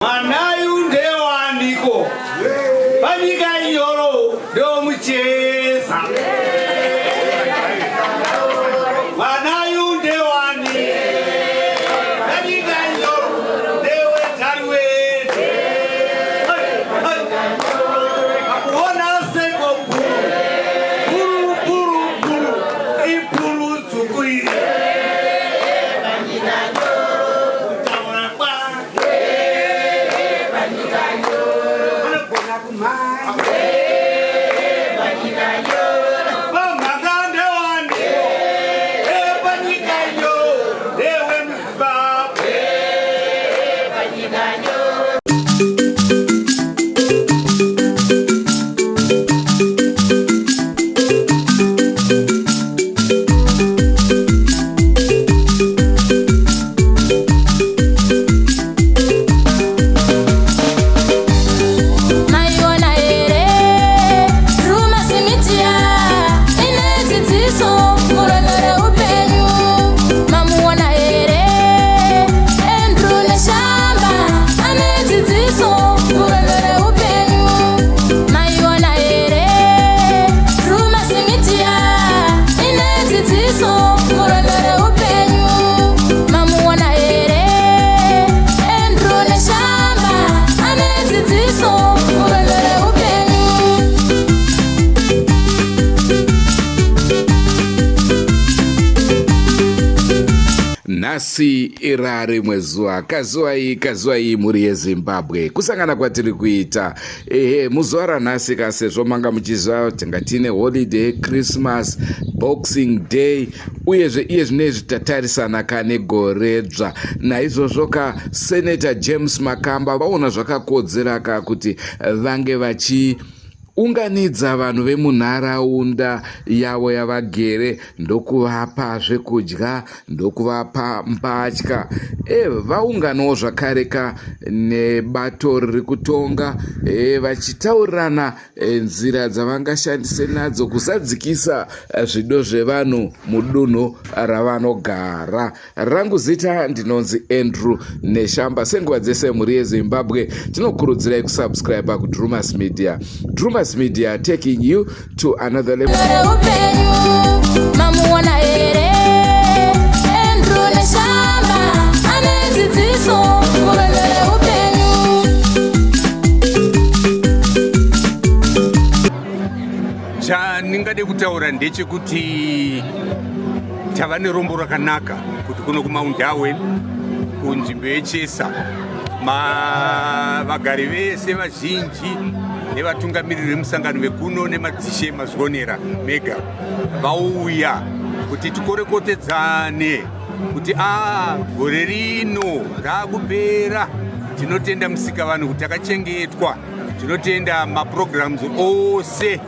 Mwanayu ndewaniko panyika inyoro ndomucheza. Mwanayu ndewani panyika inyoro ndewetariwete. Akuona seko buru buru buru buru iburu tsvuku iri. Kutaura kwake anogona kumhanya. Pamhaka ndewandiko epanyika iyo ndewemuZimbabwe. Maiona here Drewmas Media ine dzidziso murwendo reupenyu. Mamuona here Andrew Neshamba ane dzidziso murwendo reupenyu. Maiona here Drewmas Media ine dzidziso murwendo reupenyu. Mamuona here Andrew Neshamba ane dzidziso murwendo reupenyu. Nhasi irarimwe zuva, kazuva iyi, kazuva iyi, mhuri yeZimbabwe, kusangana kwatiri kuita ehe muzuva ranhasi ka, sezvo manga muchiziva tinga tiine holiday, Christmas, Boxing Day, uyezve iye zvinezvi tatarisana ka negoredzva. Naizvozvo ka, Senator James Makamba vaona zvakakodzera ka kuti vange vachi unganidza vanhu vemunharaunda yavo yavagere, ndokuvapa zvekudya, ndokuvapa mbatya. Vaunganawo zvakare ka nebato riri kutonga, vachitaurirana nzira dzavangashandise nadzo kuzadzikisa zvido zvevanhu mudunhu ravanogara. Rangu zita ndinonzi Andrew Neshamba. Senguva dzese, mhuri yeZimbabwe, tinokurudzirai kusubscribe kuDrumas Media. Drumas Media, taking you to another level. Reupenyu. Mamuona here Andrew Neshamba ane dzidziso murwendo reupenyu. Chandingade kutaura ndechekuti tava nerombo rakanaka kuti kuno kuMount Darwin, kunzvimbo yeChesa, vagari vese vazhinji nevatungamiriri vemusangano vekuno nemadzishe, mazvionera mega, vauya kuti tikorekotedzane kuti a gore rino raakupera, tinotenda musika vanhu kuti takachengetwa, tinotenda maprograms ose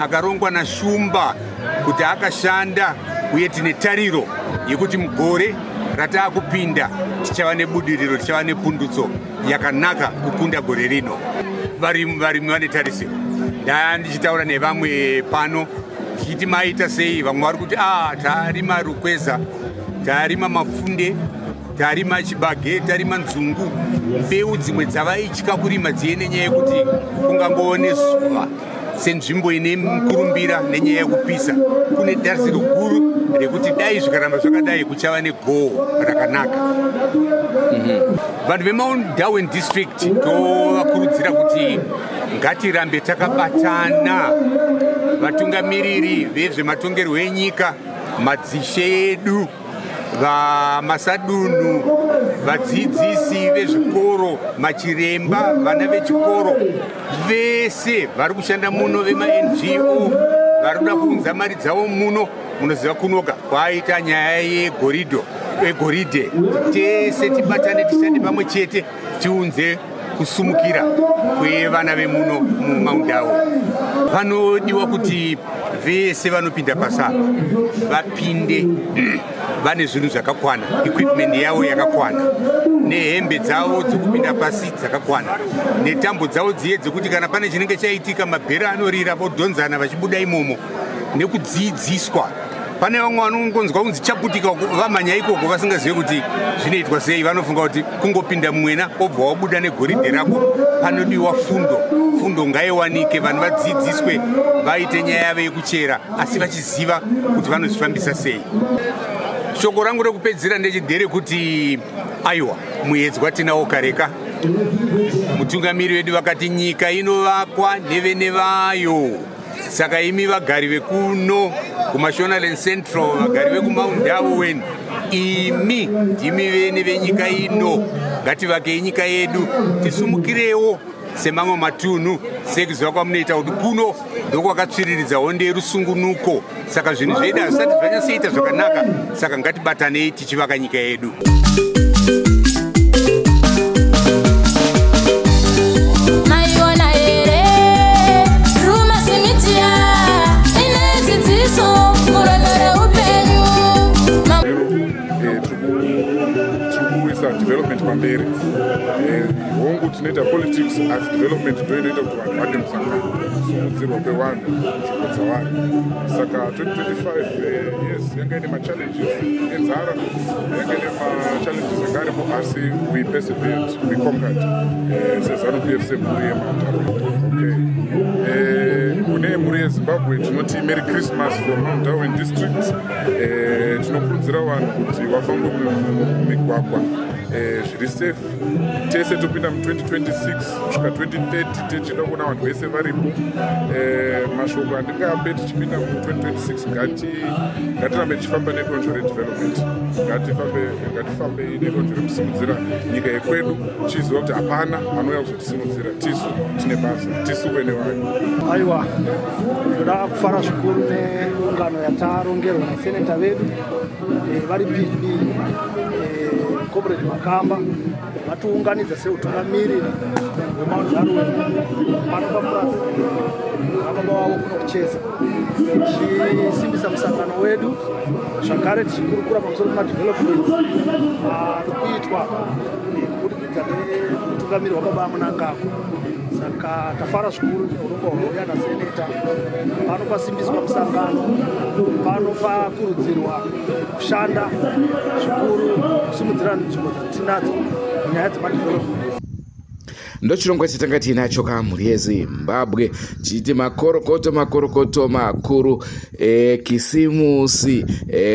akarongwa naShumba kuti akashanda, uye tine tariro yekuti mugore rataakupinda tichava nebudiriro, tichava nepundutso yakanaka kukunda gore rino. Varimi vane tarisiro. Ndaa ndichitaura nevamwe pano tichiti maita sei, vamwe vari kuti a tarima rukweza, tarima mapfunde, tarima chibage, tarima nzungu, mbeu dzimwe dzavaitya kurima dziye nenyaya yekuti kungangove nezuva senzvimbo ine mukurumbira nenyaya yekupisa. Kune tarisiro guru rekuti dai zvikaramba zvakadai kuchava negoho rakanaka. Vanhu veMount Darwin District tovakurudzira kuti ngatirambe takabatana, vatungamiriri vezvematongerwo enyika, madzishe edu, vamasadunhu, vadzidzisi vezvikoro, machiremba, vana vechikoro, vese vari kushanda muno, vemaNGO vari kuda kuunza mari dzavo muno. Munoziva kunoka kwaita nyaya yegoridhe, egoridhe. Tese tibatane, tishande pamwe chete, tiunze kusumukira kwevana vemuno muMount Darwin. Panodiwa kuti vese vanopinda pasapa vapinde vane zvinhu zvakakwana, equipment yavo yakakwana, nehembe dzavo dzekupinda pasi dzakakwana, netambo dzavo dziye dzekuti kana pane chinenge chaitika mabhera anorira, vodhonzana vachibuda imomo, nekudzidziswa. Pane vamwe vanongonzwa kunzi chaputika vamhanya ikoko vasingazive kuti zvinoitwa sei. Vanofunga kuti kungopinda mumwena obva wabuda negoridhe rako. Panodiwa fundo, fundo ngaiwanike, vanhu vadzidziswe, vaite nyaya yavo yekuchera asi vachiziva kuti vanozvifambisa sei. Shoko rangu rekupedzisira nderekuti aiwa, muedzwa tinawo kareka. Mutungamiri wedu vakati nyika inovakwa nevene vayo. Saka imi vagari vekuno kuMashonaland Central, vagari vekuMount Darwin, imi ndimi vene venyika ino. Ngativakei nyika yedu, tisumukirewo semamwe matunhu, sekuziva kwamunoita kuti kuno ndokwakatsviriridza hondo yerusungunuko. Saka zvinhu zvedu hazvisati zvanyatsoita zvakanaka, saka ngatibatanei tichivaka nyika yedu. Maiona here Drewmas Media ine dzidziso murwendo reupenyu. Tiri kuisa development pamberi. Hongu, tinoita politics, asi development ndo inoita kuti vanhu vade musangano, kusimudzirwa kwevanhu nzvimbo dzavari. Saka 2025, yes, yanga ine machallenges enzara, yanga ine machallenges anga aripo, asi we persevered, we conquered seZANU PF, semhuri yeMount. Okay, kune mhuri yeZimbabwe tinoti Merry Christmas from Mount Darwin District. Tinokurudzira vanhu kuti vafambe mumigwagwa zviri safe. Tese topinda mu2026 kusvika 2030, tichida kuona vanhu vese varipo. Mashoko andingape tichipinda mu2026, ngatirambe tichifamba nedonzvo redevelopment, ngatifambei nedonzvo rekusimudzira nyika yekwedu, tichiziva kuti hapana anouya kuzotisimudzira. Tisu tine basa, tisu vene vayo. Aiwa, ndoda kufara zvikuru neungano yatarongerwa naseneta vedu vari PB, Comrade Makamba. Vatiunganidza seutungamiriri hweMount Darwin pano papurazi vababa vavo kuno kucheza, tichisimbisa musangano wedu, zvakare tichikurukura pamusoro pemadevelopments ari kuitwa kubudikidza neutungamiri hwababa Mnangagwa. Saka tafara zvikuru neurongwa hwauya naseneta pano. Pasimbiswa musangano pano, pakurudzirwa kushanda zvikuru kusimudzira nzvimbo dzatinadzo munyaya dzemadevelopment. Ndochirongwa chatanga tiinacho kamhuri yeZimbabwe, tichiti makorokoto, makorokoto makuru ekisimusi.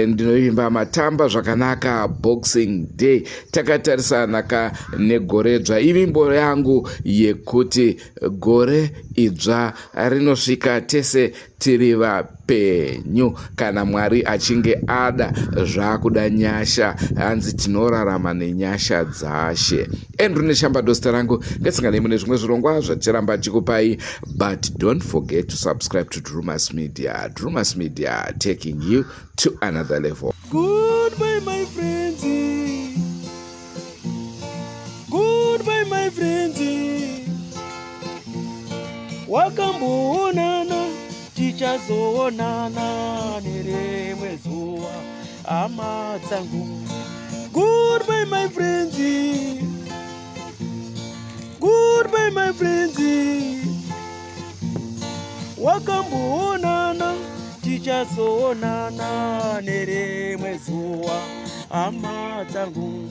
Ndinovimba matamba zvakanaka Boxing Day, takatarisana ka negoredzva. Ivimbo yangu yekuti gore idzva rinosvika tese tiri vapenyu kana Mwari achinge ada. Zvakuda nyasha, hanzi tinorarama nenyasha dzashe. Andrew Neshamba ndozita rangu. Ngatsanganei mune zvimwe zvirongwa zvaticharamba tichikupai, but don't forget to subscribe to Drumas Media. Drumas Media, taking you to another level. Goodbye, my friends. Goodbye, my friends. Wakamboonana, tichazoonana nerimwe zuva, hama dzangu. Goodbye, my friends. Goodbye, my friends. Wakamboonana, tichazoonana nerimwe zuva, hama dzangu.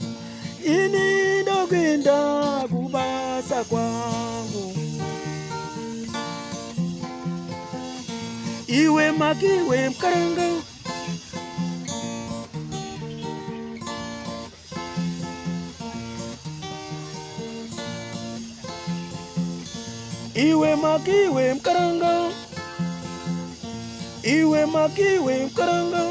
Ini ndokuenda kubasa kwangu. Iwe makiwe mukaranga. Iwe makiwe mukaranga. Iwe makiwe mukaranga.